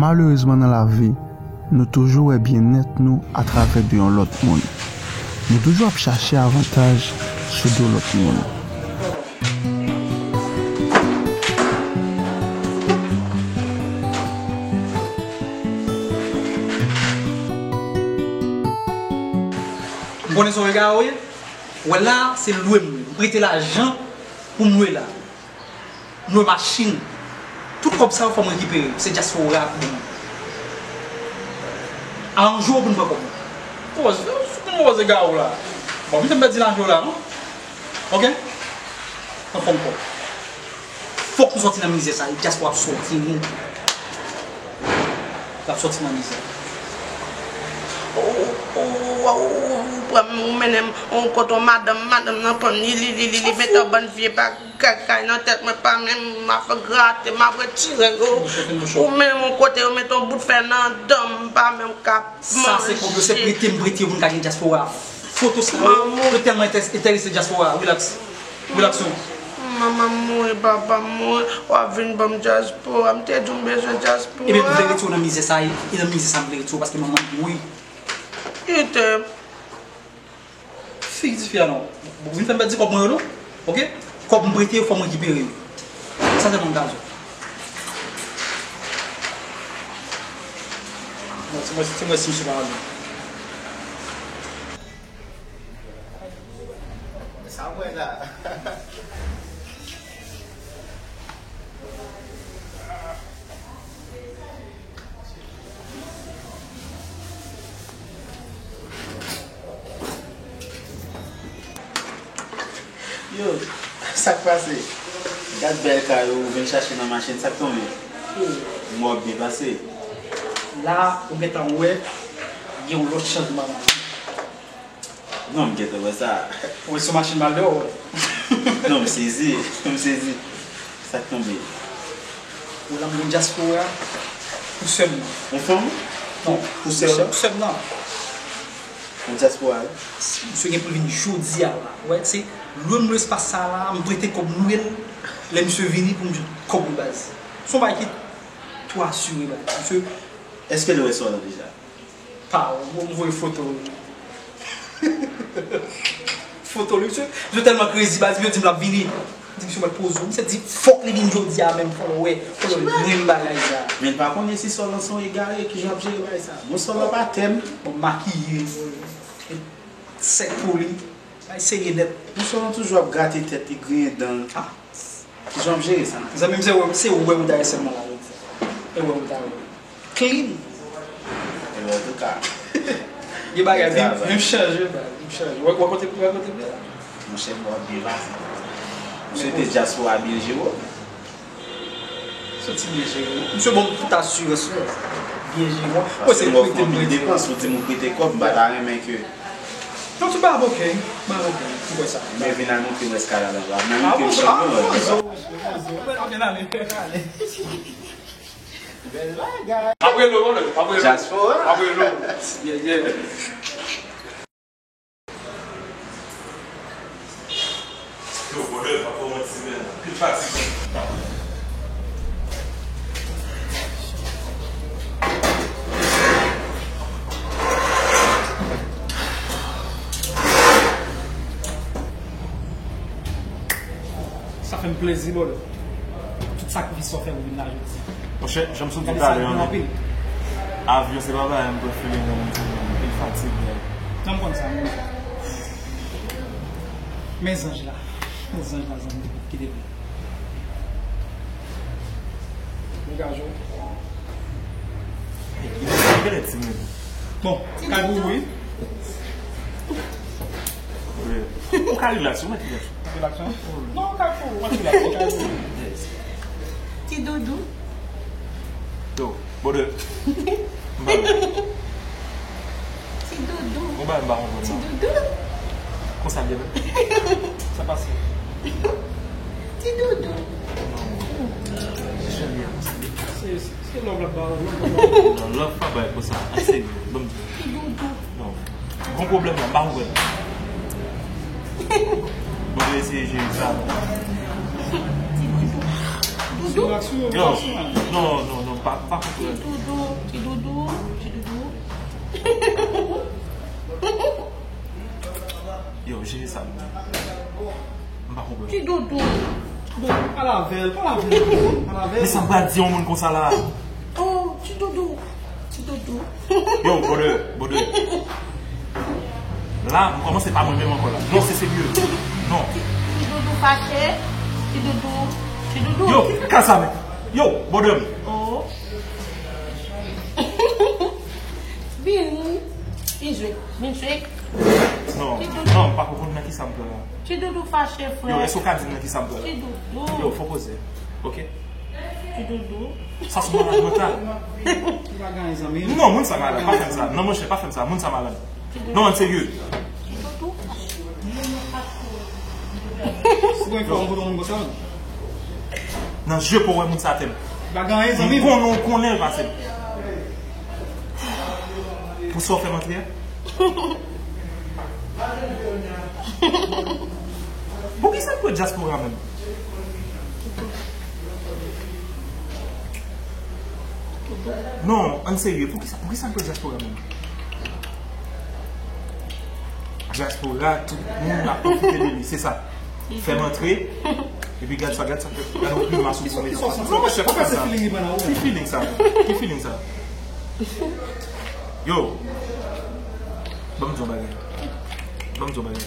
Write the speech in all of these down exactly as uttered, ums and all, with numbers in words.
Malerezman, nan lavi, nou toujou wè byennèt nou atravè de yon lòt moun. Nou toujou ap chache avantaj sou do lòt moun. M konnen se yon rega ou ye. Wè la, se lwe m. M prete lajan pou m lwe la. M lwe machin. Tout kòb sa yo fò m rekipere yo. Se dyaspora a pou mwen. Aranje w pou n pran kòb la. Ou wè, se, se, se, ou wè se rega ou la. Bon, m te pèdi lajan w la, non? Ok? Anfòm kò. Fòk nou sòti nan mizè sa, e dyaspora ap sòti nou. L ap sòti nan mizè. Ou, ou, ou, ou, ou pran m, ou mennen m yon kote yon madanm, madanm nan pran m, li, li, li, li, li mete yon bann vye bagay nan tèt mwen, pa menm, m ap grate, m ap retire yo. Ou mennen m yon kote, yo mete yon bout fè nan dan m, m pa menm ka Sa se kòb yo, se prete m prete yo pou n ka gen dyaspora. Foto sa yo, yo tèlman enterese dyaspora. Relax. Relax non. Manman m mouri, papa m mouri, w ap vin ban m dyaspora. M te di w m bezwen dyaspora. Ebyen, m vle retire w nan mizè sa, e, e nan mizè sa m vle retire w paske manman m mouri. Kite m. Figi tifi a non. Ou vin fè m pèdi kòb mwen yo non. Ok? Kòb m prete yo, fò m rekipere yo. Sa sèlman m ka di w. Bon, se mwen, se mwen si misye pa ale. Sa mwen la. Yo, sa k pase? Gad bèl kay ou vin chache nan machin, sa k tonbe? M wè w byen pase. La, ou gentan wè, gen yon lòt chanjman nan vi. Non, m gentan wè sa. Ou wè sou machin mal de ou? Non, m sezi, m sezi. Sa k tonbe? Ou la m gon dyaspora pou sè m nan. Yon fanm? Non, pou sè w? Pou sè m nan. Yon dyaspora, wi. Misye gen pou l vin jodi a la. Ou wè, se lwe m lwe espas sa la, m prete kòb m lwe l. Lè misye vini pou m di l kòb ou baz. Se yon bagay ki twò asire baz. Misye Èske l wè Sòlan deja? Pa, ou voye foto. Foto li, misye, misye tèlman krezi, baz, yo di m l ap vini. Di misye mwen poze w. Misye di fòk li vin jodi a menm, fò l wè, fò l wè menm bagay sa. Men l pa konnen si Sòlan se yon egare, kijan l ap jere bagay sa. Bon, Sòlan pa tèm. Bon, makiye, sèk pou li. Bay serye nèt. Bon, Sòlan toujou ap grate tèt li, griyen dan l. Ah. Kijan w ap jere sa? Zanmi m, se wè, se wè ou ta wè sèlman la jodi a. E wè ou ta wè. Clean. Ebyen, antouka. Gen bagay, vin, vin chanje, baz, vin chanje. Wè, wè kote, wè kote m ye la. Monchè, m wè w ap byen pase. M swete dyaspora byen jere w. Soti byen jere w. Misye ban m tout asirans yo. Byen jere w. Paske m ofri w anpil depans, ou di m ou prete kòb, m pa ta renmen ke Non, se pa avoka, pa avoka, m kwè sa. Men vin al montre m eskalad anba. Nan montre m chanm nan. Bèl bagay. Apre lo, apre lo. Dyaspora. Apre lo. Yeah, yeah. Yo, brother, pa fè w manti, man. Anpil fatig. Sa fè m plezi, brother. Tout sakrifis sa w fè pou vin la jodi. Monchè, jan m sot di w talè an, avyon se pa bagay m prefere nan mond, anpil fatig, man. Non, m konn sa, m konn sa. Men zanj la. Men zanj la, zanmi, kite m. Degaje w. Bon, kay pou ou, wi. Ou ka relax, ou mèt relax. Relax, non? Non, kay pou ou, mèt relax, kay pou ou. Ti doudou. Yo, bon de. M pa wè. Ti doudou. Bon, ba, m pa konprann, non. Ti doudou. Konsa l ye menm. Sa pase. Ti doudou. Non. Se jan l ye a konsa. Se, se, se love la ba ou. Non, love pa bay konsa. Ase, bon. Ti doudou. Non. Gon pwoblèm la, m pa konprann. Bon, eseye jere sa. Ti doudou. Doudou. Non, non, non, non. Pa, pa konprann. Ti doudou, ti doudou, ti doudou. Yo, jere sa, m pa konprann. Ti doudou. Bon, pale avè l, pale avè l, pale avè l. Men sa m pral di yon moun konsa la. Oh, ti doudou, ti doudou. Yo, brother, brother. La, m kòmanse pa mwen menm ankò la. Non, se serye. Non. Ti, ti doudou fache, ti doudou, ti doudou. Yo, ki kaka sa, men? Yo, brother. Oh. Vin, vin jwe, vin jwe. Non, non, m pa konprann nan ki sa m pran la. Ti doudou fache, frè. Yo, èske w ka di m nan ki sa m pran la? Ti doudou. Yo, fò poze. Ok? Ti doudou. Sa se malad mantal. Li pa gen zanmi. Non, moun sa malad. Pa fè m sa. Non, monchè, pa fè m sa. Moun sa malad. Ti doudou. Non, ann serye. Ti doudou. Si w fè yon foto moun konsa. Nan je pa w wè moun sa atè m. Li pa gen anyen, zanmi. M konnen, w konnen l pase m. Pou sa w fè m antre a? Poukisa l pran dyaspora menm? Non, ann serye, poukisa, poukisa l pran dyaspora menm? Dyaspora, tout moun ap pwofite de li, se sa. Fè m antre, epi gad sa, gad sa, gad yon grimas ou pou mete ansanm. Non, monchè, pa fè sa. Ki feeling sa? Ki feeling sa? Yo, ban m di yon bagay. Ban m di yon bagay.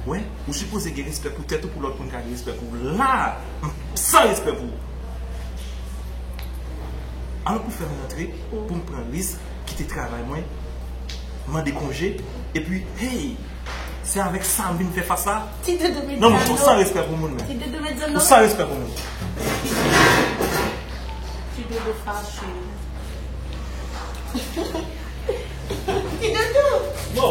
Wè, ou sipoze gen respè pou tèt ou pou lòt moun ka gen respè pou ou. La, m san respè pou ou. Alò pou fè m rantre, pou m pran risk, kite travay mwen, mande konje, epi, hey, se avèk sa m vin fè fas la? Ti doudou met dlo. Non, men ou san respè pou moun, men. Ti doudou met dlo. Ou san respè pou moun. Ti doudou fache. Ti doudou. Yo.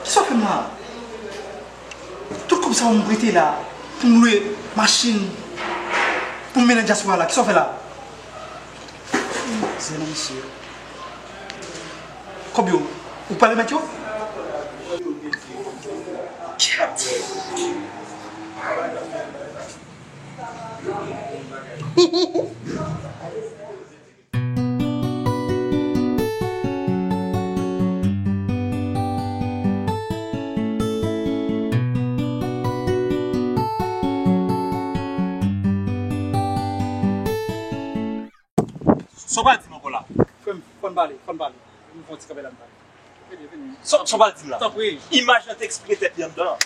Kisa w fè m la? Tout kòb sa yo m prete la pou m lwe machin pou m mennen dyaspora la. Kisa w fè la? Zen nan mesye. Kòb yo, ou pral remèt yo? Kèt! Sa w pral di m ankò la? Frè m, fò n pale, fò n pale. Vin fè yon ti kanpe la n pale. Vini, vini. Sa, sa w pral di m la? Tanpri. Imaj lan te eksplike tèt li anndan an.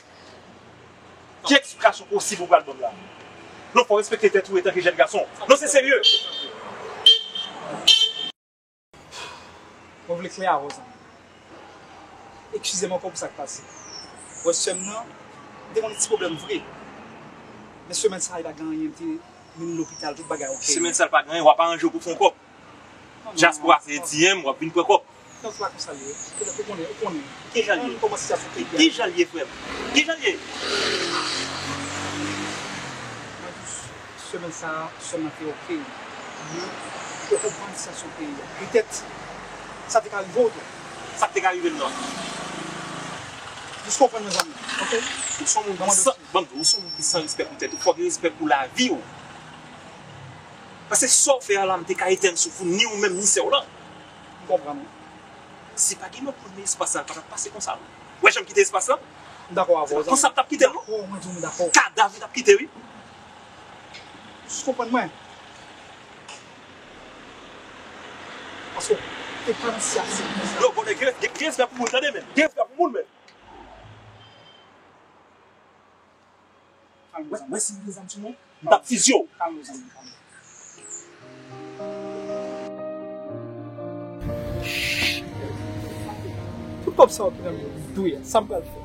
Ki eksplikasyon posib ou pral ban m la? Non, fò w respekte tèt ou etanke jèn gason. Non, se serye. Mwen vle klè avè w, zanmi. Eskize m ankò pou sa k pase. Wè, sè m nan, m te gon ti pwoblèm vre. Men semèn sa a, li pa gen anyen, m te vin lopital, tout bagay oke. Semèn sa a, li pa gen anyen, w ap aranje w pou fè yon kòb. Dyaspora se D M, w ap vin pran kòb. Non, se pa konsa l ye. Ou konnen, ou konnen. Kijan l ye? Kòman sitiyasyon peyi a ye? Kijan l ye, frè m? Kijan l ye? Mwen di w, semèn sa a, sè m nan te oke. Men, ou konprann sitiyasyon peyi a. Petèt, sa te ka rive w tou. Sa k te ka rive m nan? Jis konprann mwen, zanmi. Oke? Ou se yon moun ki san, ban m di w, ou se yon moun ki san respè pou tèt ou. Fò w gen respè pou lavi w. Paske sa w fè a la, m te ka etèn souf ou, ni ou menm, ni sè w lan. M konprann ou. Si pa gen lòt moun nan espas la, l pa t ap pase konsa, non. Ou wè jan m kite espas lan? M dakò avè w, zanmi. Konsa m t ap kite l, non. Dakò, mwen di w m dakò. Kadav li t ap kite, wi. Jis konprann mwen. Paske w te pa nan sitiyasyon konsa. Yo, konnen gen, gen, gen respè pou moun, tande, men. Gen respè pou moun, men. Wè, wè si m gen zam sou mwen, m t ap fizye w. Kalme w, zanmi, kalme w. Tout kòb sa yo ki nan men m, m touye l. Sa m pral fè?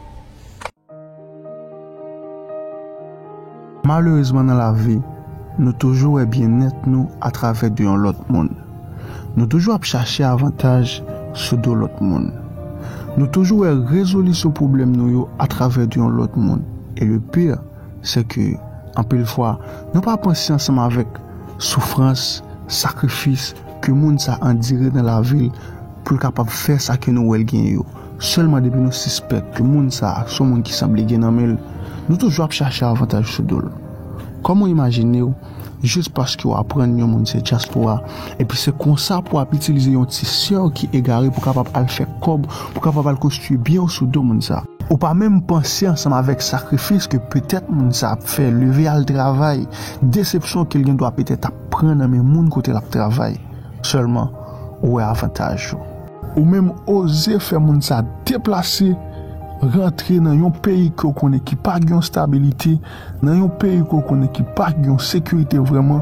Malerezman, nan lavi, nou toujou wè byennèt nou atravè de yon lòt moun. Nou toujou ap chache avantaj sou do lòt moun. Nou toujou wè rezolisyon pwoblèm nou yo atravè de yon lòt moun. E le pire, se ke, anpil fwa, nou pa panse ansanm avèk soufrans, sakrifis ke moun sa andire nan lavi l pou l kapab fè sa ke nou wè l genyen yo. Sèlman depi nou sispèk ke moun sa a se yon moun ki sanble gen nan men l, nou toujou ap chache avantaj sou do l. Kòman w imajine w, jis paske w aprann yon moun se dyaspora, epi se konsa pou w ap itilize yon ti sè w ki egare pou w kapab al fè kòb, pou w kapab al konstwi byen w sou do moun sa a. Ou pa menm panse ansanm avèk sakrifis ke petèt moun sa ap fè, leve al travay, desepsyon ke l gen dwa petèt ap pran nan men moun kote l ap travay. Sèlman, ou wè avantaj ou. Ou menm oze fè moun sa deplase, rantre nan yon peyi ke w konnen ki pa gen yon stabilite, nan yon peyi ke w konnen ki pa gen yon sekirite vrèman,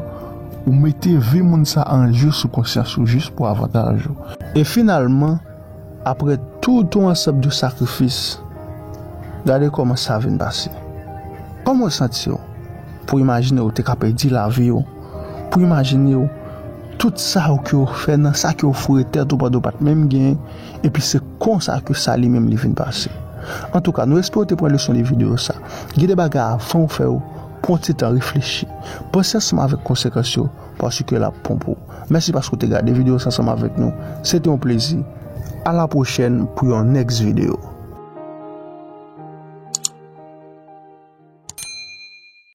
ou mete vi moun sa an je sou konsyans ou jis pou avantaj ou. E finalman, apre tout yon ansanm de sakrifis, gade kòman sa vin pase. Kòman w santi w pou imajine w te ka pèdi lavi w, pou imajine w tout sa w ke w fè nan sa ke w foure tèt ou pandan w pa t menm genyen, epi se konsa ke sa li menm li vin pase. Antouka, nou espere w te pran leson de videyo sa. Gen de bagay avan w fè yo, pran ti tan reflechi. Panse ansanm avèk konsekans yo, paske l ap bon pou w. Mèsi paske w te gade videyo sa ansanm avèk nou. Se te yon plezi. A la pwochèn pou yon next videyo.